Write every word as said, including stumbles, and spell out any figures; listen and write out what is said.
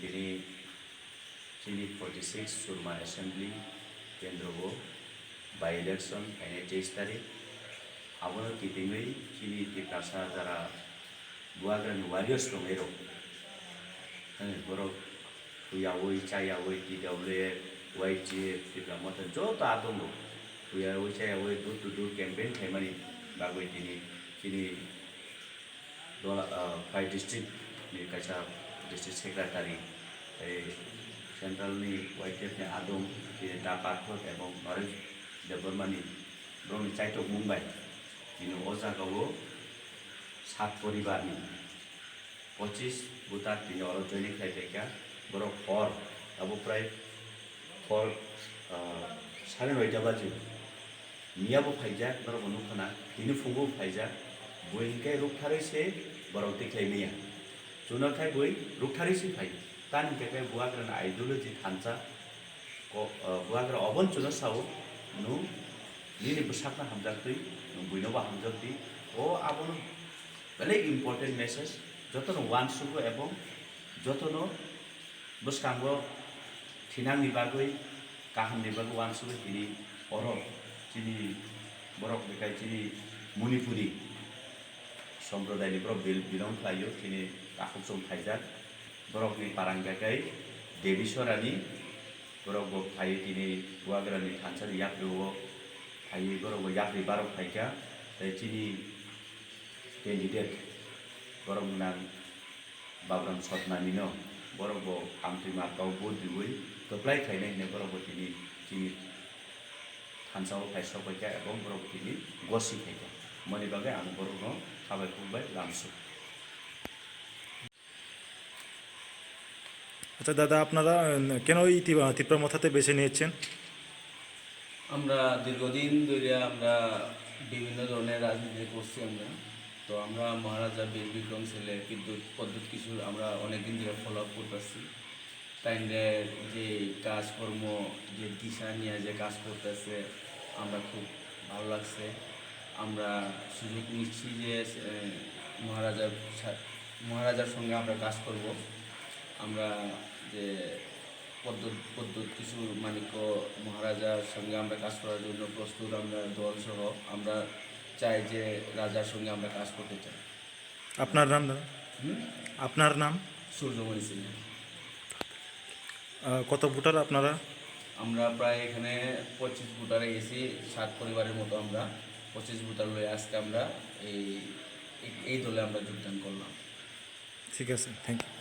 Bini chini forty six Surma Assembly kendro o by election phainai teis tarik. Abono kitingwi chini Tiprasa jara Bubagrani warriors tongnairok, eh, borok huyawi chayawi T W F, Y T F, Tipra Motha joto adongo huyawi chayawi door to door campaign khlaimani bagwi tini chini Dola, ah, Phai district ni kaisa district secretary, tei central ni Y T F ni adong, tini Da Parthot ebong Naresh Debbarma ni borokni chaitokmung bai tini o jaga o sat poribar ni pochis voter tini oro joining khlai paikha. Borok hor abo prai hor, ah, sare noita baji miya bo phaijak, norok bo nukha na, tini phungo phaijak, bui hinkhe ruktharwi se borok tikhlai maya. Chuno khai bui ruktharwi se phai. Tani hinkhe khe Bubagrani ideology thansa, ko-, ah, Bubagra obon chuno sao, nwng nini bwsakno hamjaktwi, nwng buino bo hamjaktwi. O abono belai important message, jotono uansugo ebong jotono bwskango thinangni bagwi, kahamni bagwi uansugwi tini oro chini borok bekai chini Manipuri somprodaini borok bil-, belong khlaio, chini takhuk chwng phaijak. Borokni parang bekai Devi Sorani, borok bo phaiwi tini Bubagrani thansani yapri o phaiwi borok bo yapri barok phaikha. Tei chini candidate borok nang Babram Sotnamino borok bo amtwi marka o vote riwi kwplai khlainai hinwi borok bo tini chini thansa o phai sok bai kha ebong borok tini gosi khai kha. Moni bagwi ang borokno khabai khukbai lamsuk. আচ্ছা দাদা, আপনারা, উম, কেন এই তি-, তিপ্রা মথাতে বেছে নিয়েছেন? আমরা দীর্ঘদিন ধরে আমরা বিভিন্ন ধরনের রাজনীতি করছি আমরা। তো আমরা মহারাজা বীর বিক্রম ছেলে বিদ্যুৎ প্রদ্যুৎ কিশোর আমরা অনেকদিন ধরে ফলো আপ করতেছি। তাইলে যে কাজকর্ম, যে দিশা নিয়ে যে কাজ করতেছে, আমরা খুব ভালো লাগছে। আমরা সুযোগ নিচ্ছি যে, এ, মহারাজার সা-, মহারাজার সঙ্গে আমরা কাজ করব। আমরা যে প্রদ্যুৎ, প্রদ্যুৎ কিশোর মাণিক্য মহারাজার সঙ্গে আমরা কাজ করার জন্য প্রস্তুত, আমরা দল সহ আমরা চাই যে রাজার সঙ্গে আমরা কাজ করতে চাই। আপনার নাম দাদা? হুম? আপনার নাম? সূর্যমণি সিনহা। আহ, কত ভোটার আপনারা? আমরা প্রায় এখানে পঁচিশ ভোটারে গেছি, সাত পরিবারের মতো আমরা। পঁচিশ ভোটার লয়ে আজকে আমরা এই, এই, এই দলে আমরা যোগদান করলাম। ঠিক আছে, থ্যাংক ইউ।